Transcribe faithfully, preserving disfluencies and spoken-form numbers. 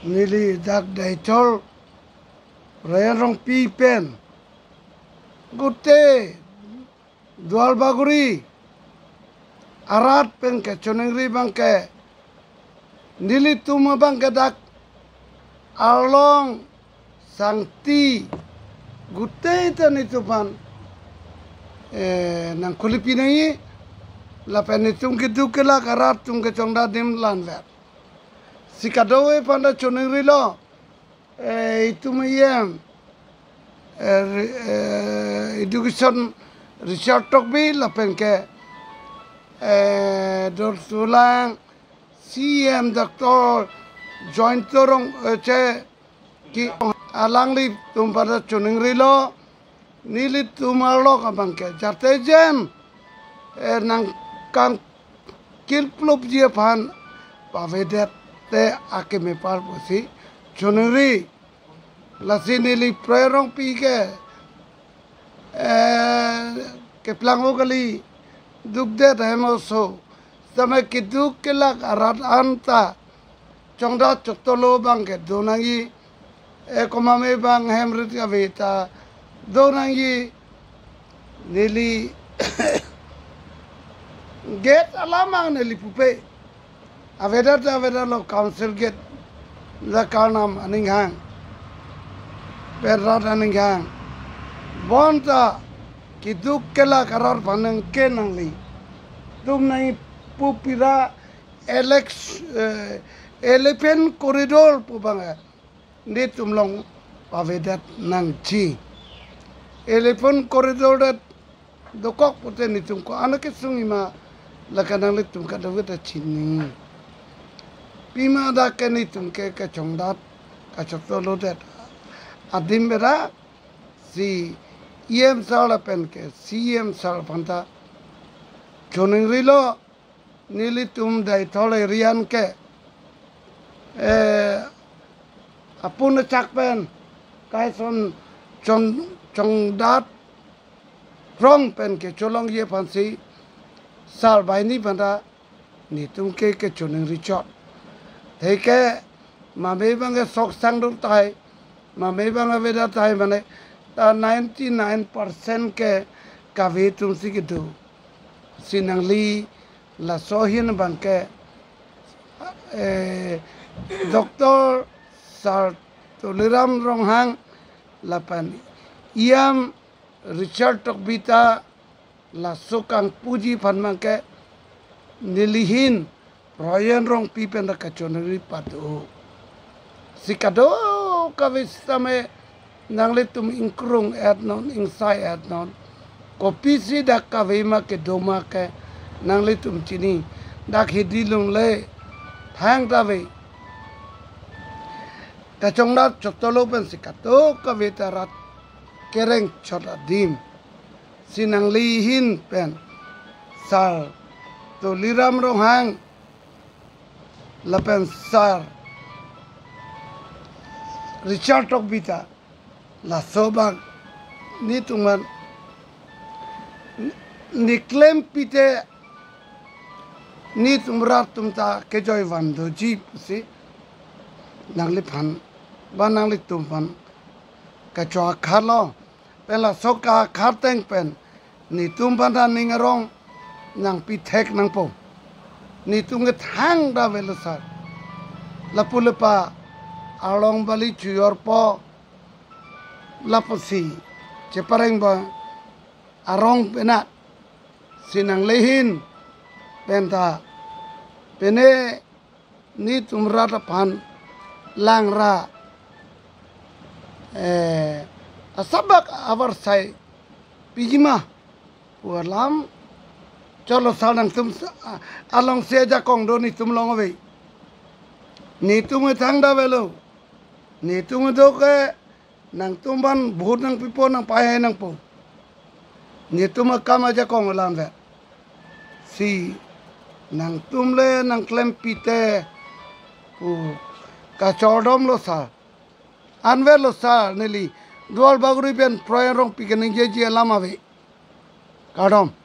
Neli dak Deithor Proyon Rongpi pen gute Duarbagori arat pen kachoningri abangke, nelitum abangke dak Arlong, Sangti gute ta netum aphan, eh, nangkuli pinangji, lapen netum keduk kelak arat atum kachongdat adim la-anvet. Si kadokave aphan ta choningrilo, eh, itum E M, eh, re-, eh, Education Richard Tokbi lapen ke, eh, Dorsulang C E M Doctor Jayanta Rong, eh, che ki alanglitum aphan ta choningrilo, nelitum arlok abangke jate jen, eh, nangkangkil plupji aphan pavedet te akeme apar pusi choningri. Lasi neli Proyon Rongpi ke, eh, keplang o kali, dukdet ahem oso, sitame keduk kelak arat anta chongdat chotolo abangke do nangji, eh, komatne abang hem rit kave ta do nangji. Neli gate alam abang neli pupe. Avedet avedet lo council gate, la karnam aning hang, pen rat aning hang. Bonta keduk kelak arat aphan nangke nangli tum nangji pu pira elex-, eh, elephant corridor pu abang, eh, netum along pavedet nangji. Elephant corridor det dokok pute netum ko-an kesung-i ma, lake nanglitum kadokave ta chini. Pima dak ke netum ke kachongdat kachotolodet adim bera si E M sir lapen ke C E M sir aphan ta choningrilo. Nelitum Deithor area an ke, eh, apun achak pen kaison chong, chongdat rong pen kecholongji aphansi sir banghini aphan ta netum ke kechoningri chot. Theke mame abang ke sok sang dur tahai, mame abang avedet tahai mane ta ninety nine percent ke kave atumsi kedo. Si nangli laso ahin abang ke, eh, Doctor Sir Tuliram Ronghang lapen E M Richard Tokbi ta laso kangpuji aphan abang ke neli ahin Proyon Rongpi pen ta kachoningri pado. Si kadokave sitame nanglitum ingkrung-et non, ingsai-et non. Kopisi dak kave ma kedo ma ke nanglitum chini. Dak hidi lungle thangta ave. Kachongdat chotolo pensi kadokave ta rat kereng chot adim. Si nangli ahin pen Sir Tuliram Ronghang lapen Sir Richard Tokbi ta laso abang netum aphan neklem pite netum rat atum ta kejoi van doji pusi nangliphan ba nanglitum aphan kachohakharlo. Pen laso kahakhar ateng pen netum aphan ta ning arong nangpi thek nangpo. Netum ke thangta avelo sir. Lapu lepa arlong bali chojorpo, lapusi chepareng ba arong penat. Si nangli ahin pen ta pine netum rat aphan langra, eh, asabak avarsai piji ma pu alam. Cholo sir, nangtum sa-, alongsi ajakong do, netum along ave. Netum ke thangta avelo. Netum do ke nangtum aphan vote nangpipo, nangpahai nangpo. Netum akam ajakong alam vet. Si nangtum le nangklem pite pu kachordom lo sir. Anvet lo sir, neli Duarbagori pen Proyon Rongpi keningjeji alam ave. Kardom.